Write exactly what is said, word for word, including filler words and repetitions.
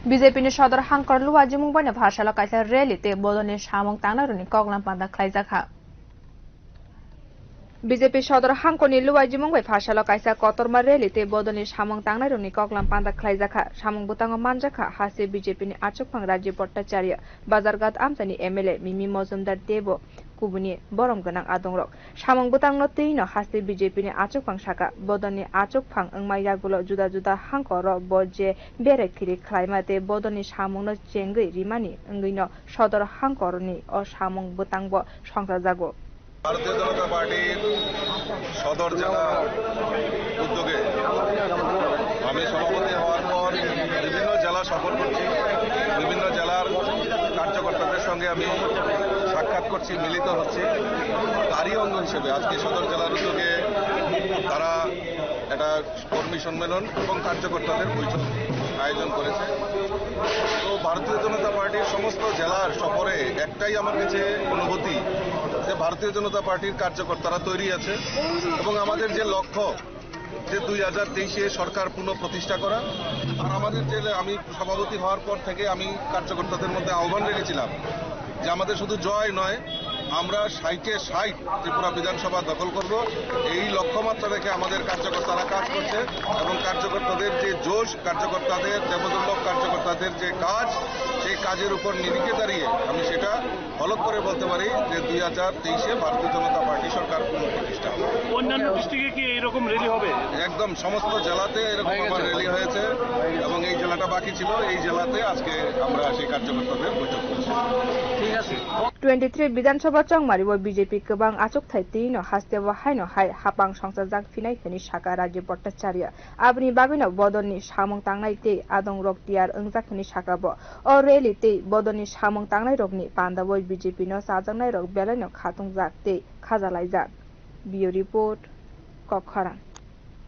B J P ni sodor hangkor Luajimung bai no pharsalo kaisa rally tei bodolni samung tangnairokni koklam panda khlaijakha. B J P sodor hangkorni Luajimung bai pharsalo kaisa kotorma rally tei bodolni samung tangnairokni koklam panda khlaijakha. Samung bwtango manjakha haste B J P ni achukphang Rajiv Bhattacharya, Bazarghat amchaini M L A Mimi Mojumdar teibo kubuni borom gwnang adongrok. Samung bwtangno twi no haste B J P ni achukphang saka, bodolni achukphang wngma yagulo juda juda hangkoro bo je berai phiri khlaima tei bodolni samungno chengwi rimani wngwi no sodor hangkorni o samung bwtangbo songchajago. ভারতীয় জনতা পার্টির সদর জেলা উদ্যোগে আমি সভাপতি হওয়ার পর বিভিন্ন জেলা সফর করছি, বিভিন্ন জেলার কার্যকর্তাদের সঙ্গে আমি সাক্ষাৎ করছি, মিলিত হচ্ছি। তারই অঙ্গ হিসেবে আজকে সদর জেলার উদ্যোগে তারা একটা কর্মী সম্মেলন এবং কার্যকর্তাদের বৈঠক আয়োজন করেছে। তো ভারতীয় জনতা পার্টির সমস্ত জেলার সফরে একটাই আমার কাছে অনুভূতি যে ভারতীয় জনতা পার্টির কার্যকর্তারা তৈরি আছে এবং আমাদের যে লক্ষ্য যে দুই হাজার তেইশে সরকার পুনঃপ্রতিষ্ঠা করা, আর আমাদের যে আমি সভাপতি হওয়ার পর থেকে আমি কার্যকর্তাদের মধ্যে আহ্বান রেখেছিলাম যে আমাদের শুধু জয় নয়, আমরা ষাটে ষাট ত্রিপুরা বিধানসভা দখল করব। এই লক্ষ্যমাত্রা রেখে আমাদের কার্যকর্তারা কাজ করছে এবং কার্যকর্তাদের যে জোশ, কার্যকর্তাদের, দেবদুর্লভ কার্যকর্তাদের যে কাজ, সেই কাজের উপর নিরিখে দাঁড়িয়ে আমি সেটা ফলক করে বলতে পারি যে দুই হাজার তেইশে ভারতীয় জনতা পার্টি সরকার পুনঃপ্রতিষ্ঠা হবে। অন্যান্য ডিস্ট্রিক্টে কি এইরকম র‍্যালি হবে? একদম সমস্ত জেলাতে এরকম আমার র‍্যালি হয়েছে এবং এই জেলাটা বাকি ছিল, এই জেলাতে আজকে আমরা সেই কার্যকর্তাদের বৈঠক করছি। ঠিক আছে। Twenty three বিধানসভা chongmari o B J P kwbang achukthai twi no haste o haino hai hapang songchajak phinai hwnwi saka Rajiv Bhattacharya. Aboni bagwi no bodolni samung tangnai tei adongrok tiyar wngjak hwnwi saka bo. O rally tei bodolni samung tangnairokni pandao B J P no chajaknairok belaino khatungjak tei khajalaijak. Bureau Report, Kokkhorang.